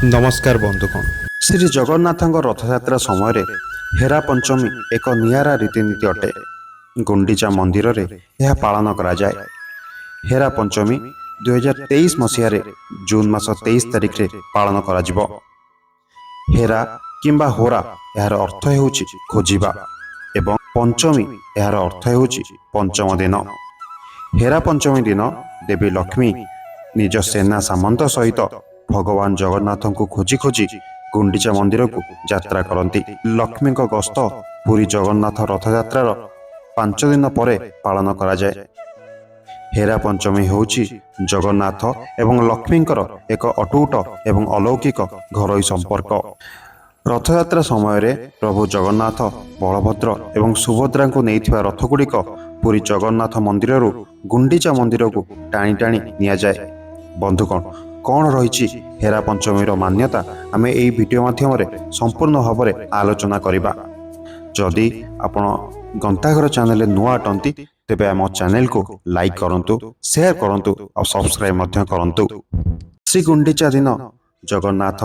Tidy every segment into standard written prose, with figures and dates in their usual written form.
ନମସ୍କାର ବନ୍ଧୁଗଣ। ଶ୍ରୀ ଜଗନ୍ନାଥଙ୍କ ରଥଯାତ୍ରା ସମୟରେ ହେରା ପଞ୍ଚମୀ ଏକ ନିଆରା ରୀତିନୀତି ଅଟେ। ଗୁଣ୍ଡିଚା ମନ୍ଦିରରେ ଏହା ପାଳନ କରାଯାଏ। ହେରା ପଞ୍ଚମୀ 2023 ମସିହାରେ ଜୁନ୍ ମାସ 23 ତାରିଖରେ ପାଳନ କରାଯିବ। ହେରା କିମ୍ବା ହୋରା, ଏହାର ଅର୍ଥ ହେଉଛି ଖୋଜିବା ଏବଂ ପଞ୍ଚମୀ, ଏହାର ଅର୍ଥ ହେଉଛି ପଞ୍ଚମ ଦିନ। ହେରା ପଞ୍ଚମୀ ଦିନ ଦେବୀ ଲକ୍ଷ୍ମୀ ନିଜ ସେନା ସାମନ୍ତ ସହିତ ଭଗବାନ ଜଗନ୍ନାଥଙ୍କୁ ଖୋଜି ଖୋଜି ଗୁଣ୍ଡିଚା ମନ୍ଦିରକୁ ଯାତ୍ରା କରନ୍ତି। ଲକ୍ଷ୍ମୀଙ୍କ ଗସ୍ତ ପୁରୀ ଜଗନ୍ନାଥ ରଥଯାତ୍ରାର 5 ଦିନ ପରେ ପାଳନ କରାଯାଏ। ହେରା ପଞ୍ଚମୀ ହେଉଛି ଜଗନ୍ନାଥ ଏବଂ ଲକ୍ଷ୍ମୀଙ୍କର ଏକ ଅଟୁଟ ଏବଂ ଅଲୌକିକ ଘରୋଇ ସମ୍ପର୍କ। ରଥଯାତ୍ରା ସମୟରେ ପ୍ରଭୁ ଜଗନ୍ନାଥ, ବଳଭଦ୍ର ଏବଂ ସୁଭଦ୍ରାଙ୍କୁ ନେଇଥିବା ରଥଗୁଡ଼ିକ ପୁରୀ ଜଗନ୍ନାଥ ମନ୍ଦିରରୁ ଗୁଣ୍ଡିଚା ମନ୍ଦିରକୁ ଟାଣି ଟାଣି ନିଆଯାଏ। ବନ୍ଧୁଗଣ, କ'ଣ ରହିଛି ହେରା ପଞ୍ଚମୀର ମାନ୍ୟତା, ଆମେ ଏହି ଭିଡ଼ିଓ ମାଧ୍ୟମରେ ସମ୍ପୂର୍ଣ୍ଣ ଭାବରେ ଆଲୋଚନା କରିବା। ଯଦି ଆପଣ ଗନ୍ତାଘର ଚ୍ୟାନେଲରେ ନୂଆ ଅଟନ୍ତି, ତେବେ ଆମ ଚ୍ୟାନେଲକୁ ଲାଇକ୍ କରନ୍ତୁ, ସେୟାର କରନ୍ତୁ ଆଉ ସବସ୍କ୍ରାଇବ୍ ମଧ୍ୟ କରନ୍ତୁ। ଶ୍ରୀ ଗୁଣ୍ଡିଚା ଦିନ ଜଗନ୍ନାଥ,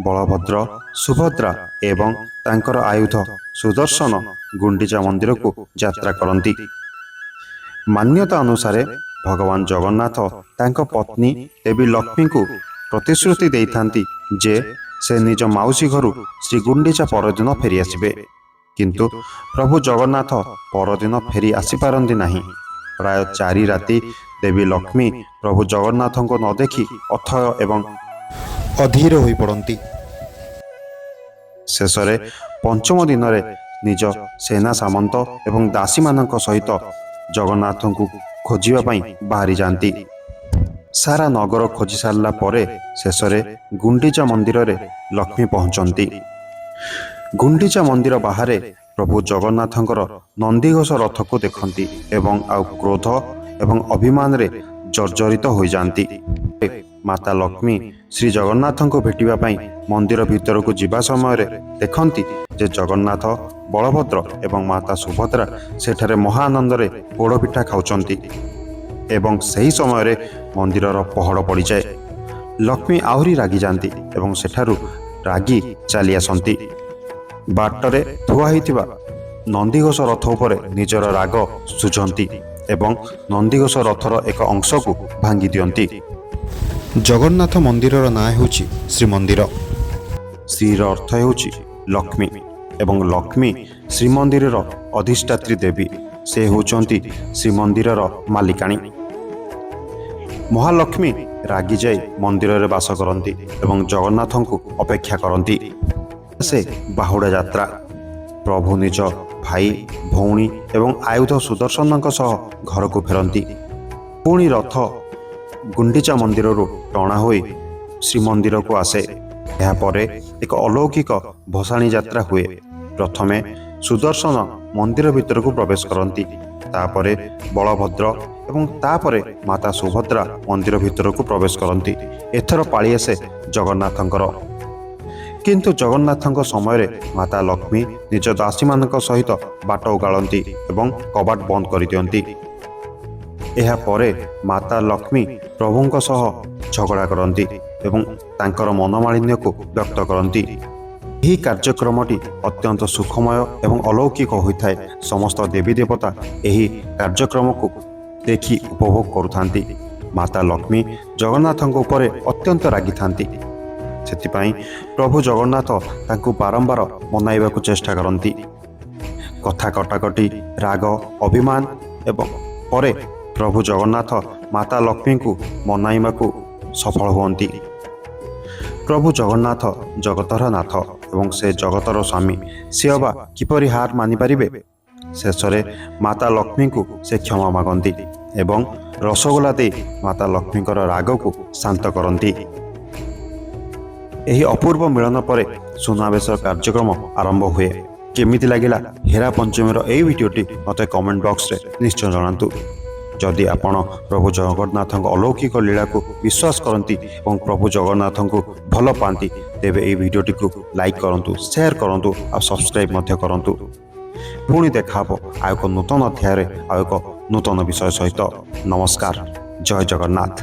ବଳଭଦ୍ର, ସୁଭଦ୍ରା ଏବଂ ତାଙ୍କର ଆୟୁଧ ସୁଦର୍ଶନ ଗୁଣ୍ଡିଚା ମନ୍ଦିରକୁ ଯାତ୍ରା କରନ୍ତି। ମାନ୍ୟତା ଅନୁସାରେ ଭଗବାନ ଜଗନ୍ନାଥ ତାଙ୍କ ପତ୍ନୀ ଦେବୀ ଲକ୍ଷ୍ମୀଙ୍କୁ ପ୍ରତିଶ୍ରୁତି ଦେଇଥାନ୍ତି ଯେ ସେ ନିଜ ମାଉସୀ ଘରୁ ଶ୍ରୀ ଗୁଣ୍ଡିଚା ପରଦିନ ଫେରିଆସିବେ। କିନ୍ତୁ ପ୍ରଭୁ ଜଗନ୍ନାଥ ପରଦିନ ଫେରି ଆସିପାରନ୍ତି ନାହିଁ। ପ୍ରାୟ 4 ରାତି ଦେବୀ ଲକ୍ଷ୍ମୀ ପ୍ରଭୁ ଜଗନ୍ନାଥଙ୍କୁ ନ ଦେଖି ଅଥୟ ଏବଂ ଅଧୀର ହୋଇପଡ଼ନ୍ତି। ଶେଷରେ ପଞ୍ଚମ ଦିନରେ ନିଜ ସେନା ସାମନ୍ତ ଏବଂ ଦାସୀମାନଙ୍କ ସହିତ ଜଗନ୍ନାଥଙ୍କୁ ଖୋଜିବା ପାଇଁ ବାହାରି ଯାଆନ୍ତି। ସାରା ନଗର ଖୋଜି ସାରିଲା ପରେ ଶେଷରେ ଗୁଣ୍ଡିଚା ମନ୍ଦିରରେ ଲକ୍ଷ୍ମୀ ପହଞ୍ଚନ୍ତି। ଗୁଣ୍ଡିଚା ମନ୍ଦିର ବାହାରେ ପ୍ରଭୁ ଜଗନ୍ନାଥଙ୍କର ନନ୍ଦିଘୋଷ ରଥକୁ ଦେଖନ୍ତି ଏବଂ ଆଉ କ୍ରୋଧ ଏବଂ ଅଭିମାନରେ ଜର୍ଜରିତ ହୋଇଯାଆନ୍ତି। ମାତା ଲକ୍ଷ୍ମୀ ଶ୍ରୀ ଜଗନ୍ନାଥଙ୍କୁ ଭେଟିବା ପାଇଁ ମନ୍ଦିର ଭିତରକୁ ଯିବା ସମୟରେ ଦେଖନ୍ତି ଯେ ଜଗନ୍ନାଥ, ବଳଭଦ୍ର ଏବଂ ମାତା ସୁଭଦ୍ରା ସେଠାରେ ମହାଆନନ୍ଦରେ ପୋଡ଼ପିଠା ଖାଉଛନ୍ତି ଏବଂ ସେହି ସମୟରେ ମନ୍ଦିରର ପହଡ଼ ପଡ଼ିଯାଏ। ଲକ୍ଷ୍ମୀ ଆହୁରି ରାଗିଯାଆନ୍ତି ଏବଂ ସେଠାରୁ ରାଗି ଚାଲି ଆସନ୍ତି। ବାଟରେ ଥୁଆ ହୋଇଥିବା ନନ୍ଦିଘୋଷ ରଥ ଉପରେ ନିଜର ରାଗ ଶୁଝନ୍ତି ଏବଂ ନନ୍ଦିଘୋଷ ରଥର ଏକ ଅଂଶକୁ ଭାଙ୍ଗି ଦିଅନ୍ତି। ଜଗନ୍ନାଥ ମନ୍ଦିରର ନାଁ ହେଉଛି ଶ୍ରୀମନ୍ଦିର। ଶ୍ରୀର ଅର୍ଥ ହେଉଛି ଲକ୍ଷ୍ମୀ ଏବଂ ଲକ୍ଷ୍ମୀ ଶ୍ରୀମନ୍ଦିରର ଅଧିଷ୍ଠାତ୍ରୀ ଦେବୀ। ସେ ହେଉଛନ୍ତି ଶ୍ରୀମନ୍ଦିରର ମାଲିକାଣୀ। ମହାଲକ୍ଷ୍ମୀ ରାଗିଯାଇ ମନ୍ଦିରରେ ବାସ କରନ୍ତି ଏବଂ ଜଗନ୍ନାଥଙ୍କୁ ଅପେକ୍ଷା କରନ୍ତି। ସେ ବାହୁଡ଼ା ଯାତ୍ରା। ପ୍ରଭୁ ନିଜ ଭାଇ, ଭଉଣୀ ଏବଂ ଆୟୁଧ ସୁଦର୍ଶନଙ୍କ ସହ ଘରକୁ ଫେରନ୍ତି। ପୁଣି ରଥ ଗୁଣ୍ଡିଚା ମନ୍ଦିରରୁ ଟଣା ହୋଇ ଶ୍ରୀମନ୍ଦିରକୁ ଆସେ। ଏହାପରେ ଏକ ଅଲୌକିକ ଭସାଣି ଯାତ୍ରା ହୁଏ। ପ୍ରଥମେ ସୁଦର୍ଶନ ମନ୍ଦିର ଭିତରକୁ ପ୍ରବେଶ କରନ୍ତି, ତାପରେ ବଳଭଦ୍ର ଏବଂ ତାପରେ ମାତା ସୁଭଦ୍ରା ମନ୍ଦିର ଭିତରକୁ ପ୍ରବେଶ କରନ୍ତି। ଏଥର ପାଳି ଆସେ ଜଗନ୍ନାଥଙ୍କର। କିନ୍ତୁ ଜଗନ୍ନାଥଙ୍କ ସମୟରେ ମାତା ଲକ୍ଷ୍ମୀ ନିଜ ଦାସୀମାନଙ୍କ ସହିତ ବାଟ ଓଗାଳନ୍ତି ଏବଂ କବାଟ ବନ୍ଦ କରିଦିଅନ୍ତି। ଏହାପରେ ମାତା ଲକ୍ଷ୍ମୀ ପ୍ରଭୁଙ୍କ ସହ ଝଗଡ଼ା କରନ୍ତି ଏବଂ ତାଙ୍କର ମନୋମାଳିନ୍ୟକୁ ବ୍ୟକ୍ତ କରନ୍ତି। ଏହି କାର୍ଯ୍ୟକ୍ରମଟି ଅତ୍ୟନ୍ତ ସୁଖମୟ ଏବଂ ଅଲୌକିକ ହୋଇଥାଏ। ସମସ୍ତ ଦେବୀ ଦେବତା ଏହି କାର୍ଯ୍ୟକ୍ରମକୁ ଦେଖି ଉପଭୋଗ କରୁଥାନ୍ତି। ମାତା ଲକ୍ଷ୍ମୀ ଜଗନ୍ନାଥଙ୍କ ଉପରେ ଅତ୍ୟନ୍ତ ରାଗିଥାନ୍ତି। ସେଥିପାଇଁ ପ୍ରଭୁ ଜଗନ୍ନାଥ ତାଙ୍କୁ ବାରମ୍ବାର ମନାଇବାକୁ ଚେଷ୍ଟା କରନ୍ତି। କଥା କଟାକଟି, ରାଗ, ଅଭିମାନ ଏବଂ ପରେ ପ୍ରଭୁ ଜଗନ୍ନାଥ ମାତା ଲକ୍ଷ୍ମୀଙ୍କୁ ମନାଇବାକୁ ସଫଳ ହୁଅନ୍ତି। ପ୍ରଭୁ ଜଗନ୍ନାଥ ଜଗତର ନାଥ ଏବଂ ସେ ଜଗତର ସ୍ୱାମୀ। ସେ ଅବା କିପରି ହାର ମାନିପାରିବେ? ଶେଷରେ ମାତା ଲକ୍ଷ୍ମୀଙ୍କୁ ସେ କ୍ଷମା ମାଗନ୍ତି ଏବଂ ରସଗୋଲା ଦେଇ ମାତା ଲକ୍ଷ୍ମୀଙ୍କର ରାଗକୁ ଶାନ୍ତ କରନ୍ତି। ଏହି ଅପୂର୍ବ ମିଳନ ପରେ ସୁନାବେଶ କାର୍ଯ୍ୟକ୍ରମ ଆରମ୍ଭ ହୁଏ। କେମିତି ଲାଗିଲା ହେରା ପଞ୍ଚମୀର ଏହି ଭିଡ଼ିଓଟି, ମୋତେ କମେଣ୍ଟ ବକ୍ସରେ ନିଶ୍ଚୟ ଜଣାନ୍ତୁ। ଯଦି ଆପଣ ପ୍ରଭୁ ଜଗନ୍ନାଥଙ୍କ ଅଲୌକିକ ଲୀଳାକୁ ବିଶ୍ୱାସ କରନ୍ତି ଏବଂ ପ୍ରଭୁ ଜଗନ୍ନାଥଙ୍କୁ ଭଲ ପାଆନ୍ତି, ତେବେ ଏହି ଭିଡ଼ିଓଟିକୁ ଲାଇକ୍ କରନ୍ତୁ, ସେୟାର କରନ୍ତୁ ଆଉ ସବସ୍କ୍ରାଇବ୍ ମଧ୍ୟ କରନ୍ତୁ। ପୁଣି ଦେଖା ହେବ ଆଉ ଏକ ନୂତନ ଅଧ୍ୟାୟରେ, ଆଉ ଏକ ନୂତନ ବିଷୟ ସହିତ। ନମସ୍କାର, ଜୟ ଜଗନ୍ନାଥ।